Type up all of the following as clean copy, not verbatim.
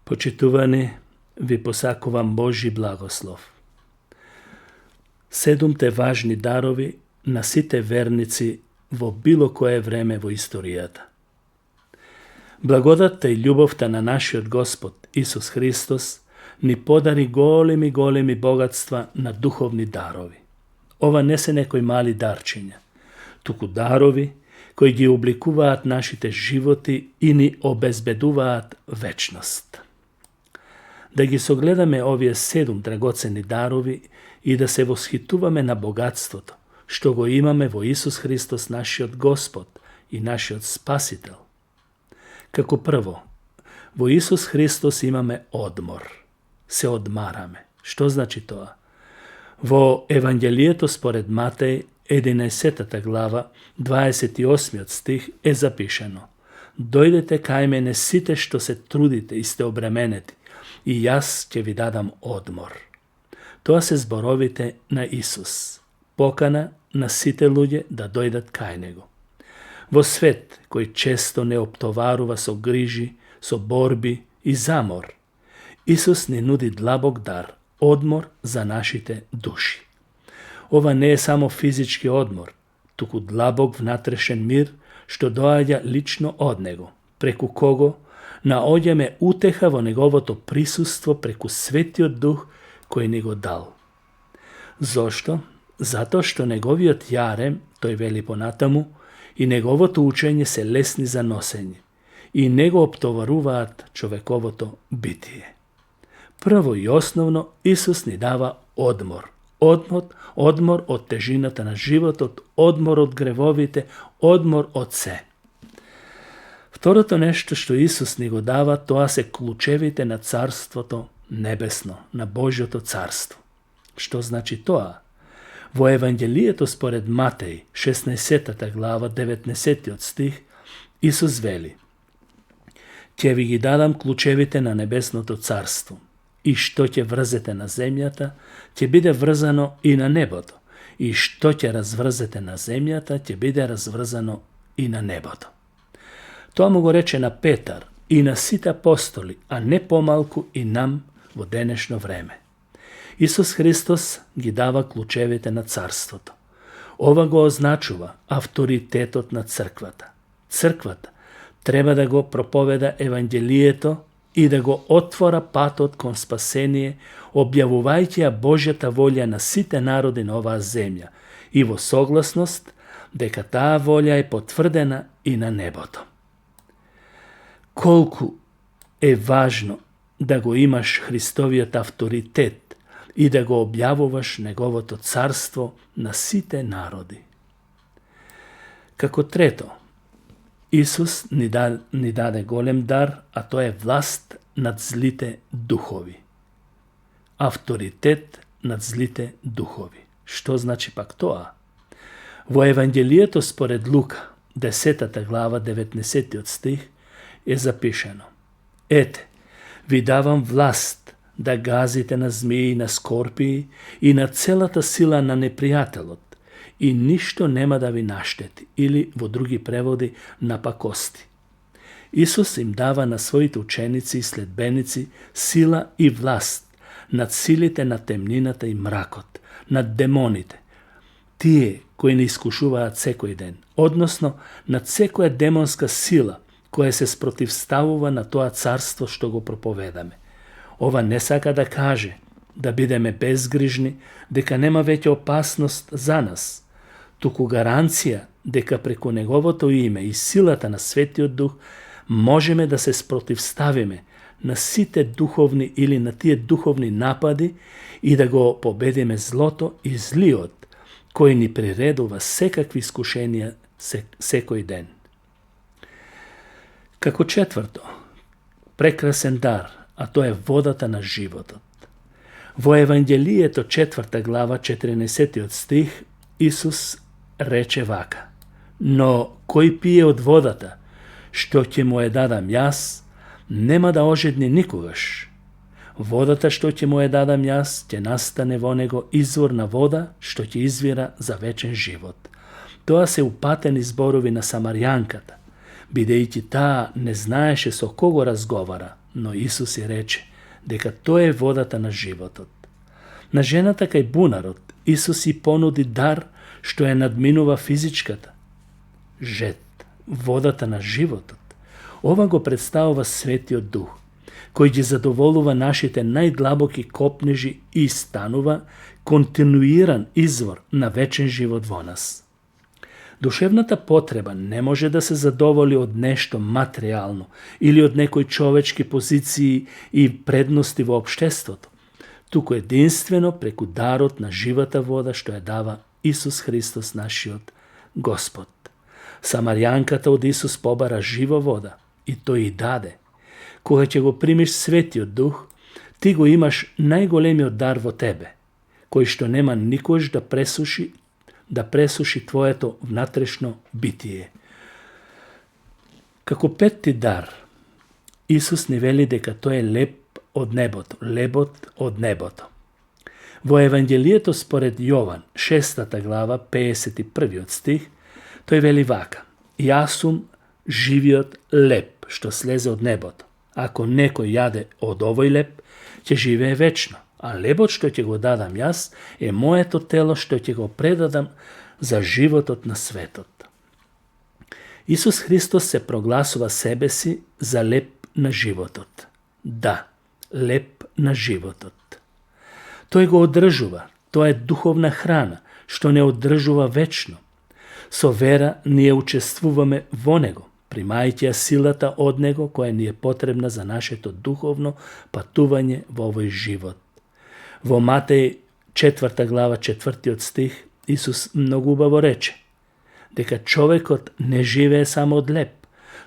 Почитувани, ви посакувам Божи благослов. 7 важни дарови на сите верници во било кое време во историјата. Благодатта и љубовта на нашиот Господ Исус Христос ни подари големи богатства на духовни дарови. Ова не се некои мали дарчиња, туку дарови кои ги обликуваат нашите животи и ни обезбедуваат вечност. Да ги согледаме овие 7 драгоцени дарови и да се восхитуваме на богатството, што го имаме во Исус Христос, нашиот Господ и нашиот Спасител. Како прво, во Исус Христос имаме одмор. Се одмараме. Што значи тоа? Во Евангелието според Матеј, 11 глава, 28 стих е запишено: Дојдете кај мене сите што се трудите и сте обременети, и јас ќе ви дадам одмор. Тоа се зборовите на Исус. Покана на сите луѓе да дојдат кај Него. Во свет кој често не оптоварува со грижи, со борби и замор, Исус ни нуди длабок дар, одмор за нашите души. Ова не е само физички одмор, туку длабок внатрешен мир што доаѓа лично од Него, преку кого наоѓаме утеха во Неговото присуство преку Светиот Дух кој ни го дал. Зошто? Затоа што Неговиот јарем, тој вели понатаму, и Неговото учење се лесни за носење и не го оптоваруваат човековото битие. Прво и основно, Исус ни дава одмор. Одмор од тежината на животот, одмор од гревовите, одмор од се. Второто нешто што Исус ни го дава, тоа се клучевите на Царството Небесно, на Божјото Царство. Што значи тоа? Во Евангелието според Матеј, 16 глава, 19 стих, Исус вели: Ќе ви ги дадам клучевите на Небесното Царство. И што ќе врзете на земјата, ќе биде врзано и на небото. И што ќе разврзете на земјата, ќе биде разврзано и на небото. Тоа му го рече на Петар и на сите апостоли, а не помалку и нам во денешно време. Исус Христос ги дава клучевите на Царството. Ова го означува авторитетот на црквата. Црквата треба да го проповеда Евангелието и да го отвора патот кон спасение, објавувајќи ја Божјата волја на сите народи на оваа земја и во согласност дека таа волја е потврдена и на небото. Колку е важно да го имаш Христовиот авторитет и да го објавуваш Неговото царство на сите народи. Како трето, Исус ни даде голем дар, а тоа е власт над злите духови. Авторитет над злите духови. Што значи пак тоа? Во Евангелието според Лука, 10 глава, 19 стих, е запишено: Ете, ви давам власт да газите на змии и на скорпии и на целата сила на непријателот, и ништо нема да ви наштети, или во други преводи напакости. Исус им дава на своите ученици и следбеници сила и власт над силите на темнината и мракот, над демоните, тие кои не искушуваат секој ден, односно над секоја демонска сила која се спротивставува на тоа царство што го проповедаме. Ова не сака да каже да бидеме безгрижни, дека нема веќе опасност за нас, туку гаранција дека преку Неговото име и силата на Светиот Дух можеме да се спротивставиме на сите духовни или на тие духовни напади и да го победиме злото и злиот, кој ни приредува секакви искушенија секој ден. Како четврто, прекрасен дар, а тоа е водата на животот. Во Евангелието 4 глава 14 стих Исус рече вака: Но кој пие од водата, што ќе му ја дадам јас, нема да ожедни никогаш. Водата што ќе му ја дадам јас, ќе настане во него извор на вода, што ќе извира за вечен живот. Тоа се упатени зборови на Самарјанката, бидејќи таа не знаеше со кого разговара, но Исус ја рече дека тоа е водата на животот. На жената кај бунарот Исус и понуди дар што ја надминува физичката. Жет, водата на животот. Ова го представува Светиот Дух, кој ги задоволува нашите најдлабоки копнежи и станува континуиран извор на вечен живот во нас. Душевната потреба не може да се задоволи од нешто материјално или од некои човечки позиции и предности во општеството, туку единствено преку дарот на живата вода што ја дава Исус Христос нашиот Господ. Самарјанката од Исус побара жива вода и тој и даде. Кога ќе го примиш Светиот Дух, ти го имаш најголемиот дар во тебе, кој што нема никош да пресуши твоето внатрешно битие. Како петти дар, Исус ни вели дека тој е леб од небото. Во Евангелието според Јован, 6 глава, 51 стих, тој вели вака: Јас сум живиот леб што слезе од небото. Ако некој јаде од овој леб, ќе живее вечно, а лебот што ќе го дадам јас е моето тело што ќе го предадам за животот на светот. Исус Христос се прогласува себе си за леб на животот. Да, леб на животот. Тој го одржува, тоа е духовна храна, што не одржува вечно. Со вера ние учествуваме во него, примајќи ја силата од него која ни е потребна за нашето духовно патување во овој живот. Во Матеј 4 глава 4 стих Исус многу убаво рече дека човекот не живее само од леб,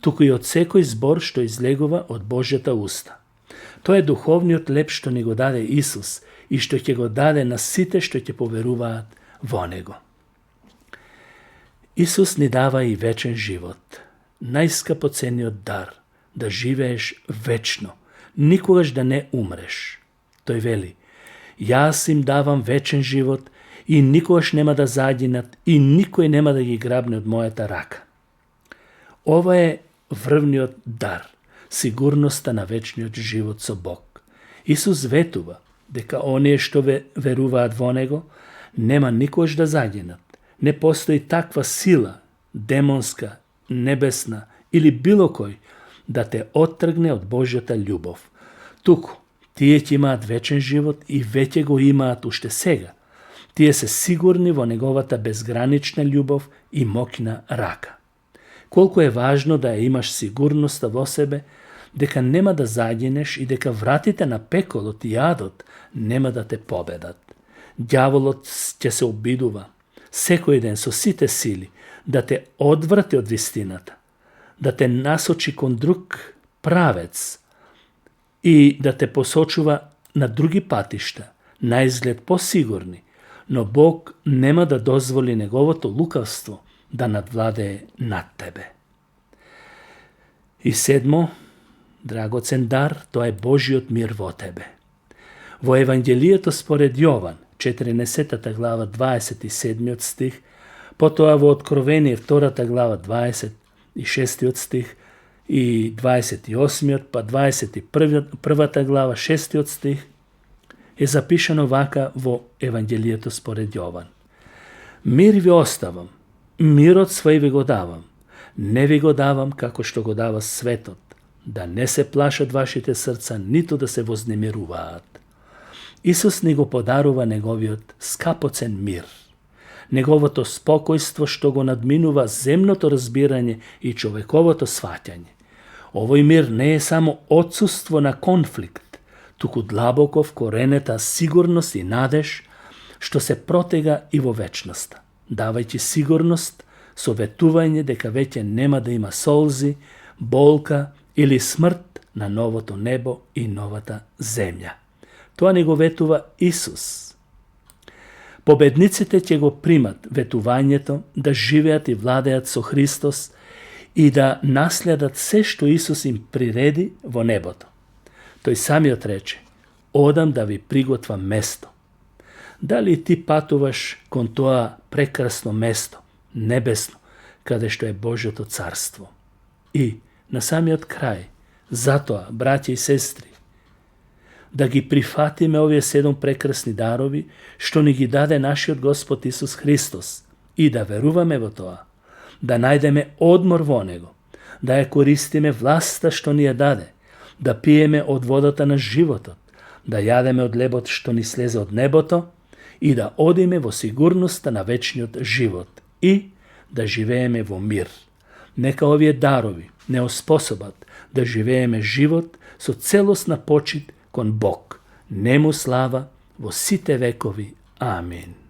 туку и од секој збор што излегува од Божјата уста. Тоа е духовниот леб што ни го даде Исус и што ќе го даде на сите што ќе поверуваат во него. Исус ни дава и вечен живот, најскапоцениот дар, да живееш вечно, никогаш да не умреш. Тој вели: Јас им давам вечен живот и никогаш нема да загинат и никој нема да ги грабне од мојата рака. Ова е врвниот дар, сигурноста на вечниот живот со Бог. Исус ветува дека оние што веруваат во него нема никогаш да загинат. Не постои таква сила, демонска, небесна или било кој, да те оттргне од Божјата љубов. Туку, тие ќе имаат вечен живот и веќе го имаат уште сега. Тие се сигурни во неговата безгранична љубов и моќна рака. Колку е важно да ја имаш сигурноста во себе, дека нема да загинеш и дека вратите на пеколот и јадот нема да те победат. Ѓаволот ќе се обидува секој ден со сите сили да те одврати од вистината, да те насочи кон друг правец и да те посочува на други патишта, на изглед посигурни, но Бог нема да дозволи неговото лукавство да надвладее над тебе. И седмо, драгоцен дар, тоа е Божиот мир во тебе. Во Евангелието според Јован, 14 глава 27 стих, потоа во Откровение 2 глава 26 стих и 28 па 21 глава 6 стих е запишано вака во Евангелието според Јован. Мир ви оставам, мирот свој ви го давам, не ви го давам како што го дава светот, да не се плашат вашите срца, ниту да се вознемируваат. Исус ни го подарува неговиот скапоцен мир, неговото спокојство што го надминува земното разбирање и човековото сваќање. Овој мир не е само отсуство на конфликт, туку длабоко вкоренета сигурност и надеж што се протега и во вечноста, давајќи сигурност со ветување дека веќе нема да има солзи, болка или смрт на новото небо и новата земја. Тоа не го ветува Исус. Победниците ќе го примат ветувањето да живеат и владеат со Христос и да наследат се што Исус им приреди во небото. Тој самиот рече: одам да ви приготвам место. Дали ти патуваш кон тоа прекрасно место, небесно, каде што е Божјото царство? И, на самиот крај, Затоа, браќа и сестри, да ги прифатиме овие 7 прекрасни дарови што ни ги даде нашиот Господ Исус Христос и да веруваме во тоа, да најдеме одмор во Него, да ја користиме власта што ни ја даде, да пиеме од водата на животот, да јадеме од лебот што ни слезе од небото и да одиме во сигурноста на вечниот живот и да живееме во мир. Нека овие дарови не оспособат да живееме живот со целосна почит кон Бог. Нему слава во сите векови. Амин.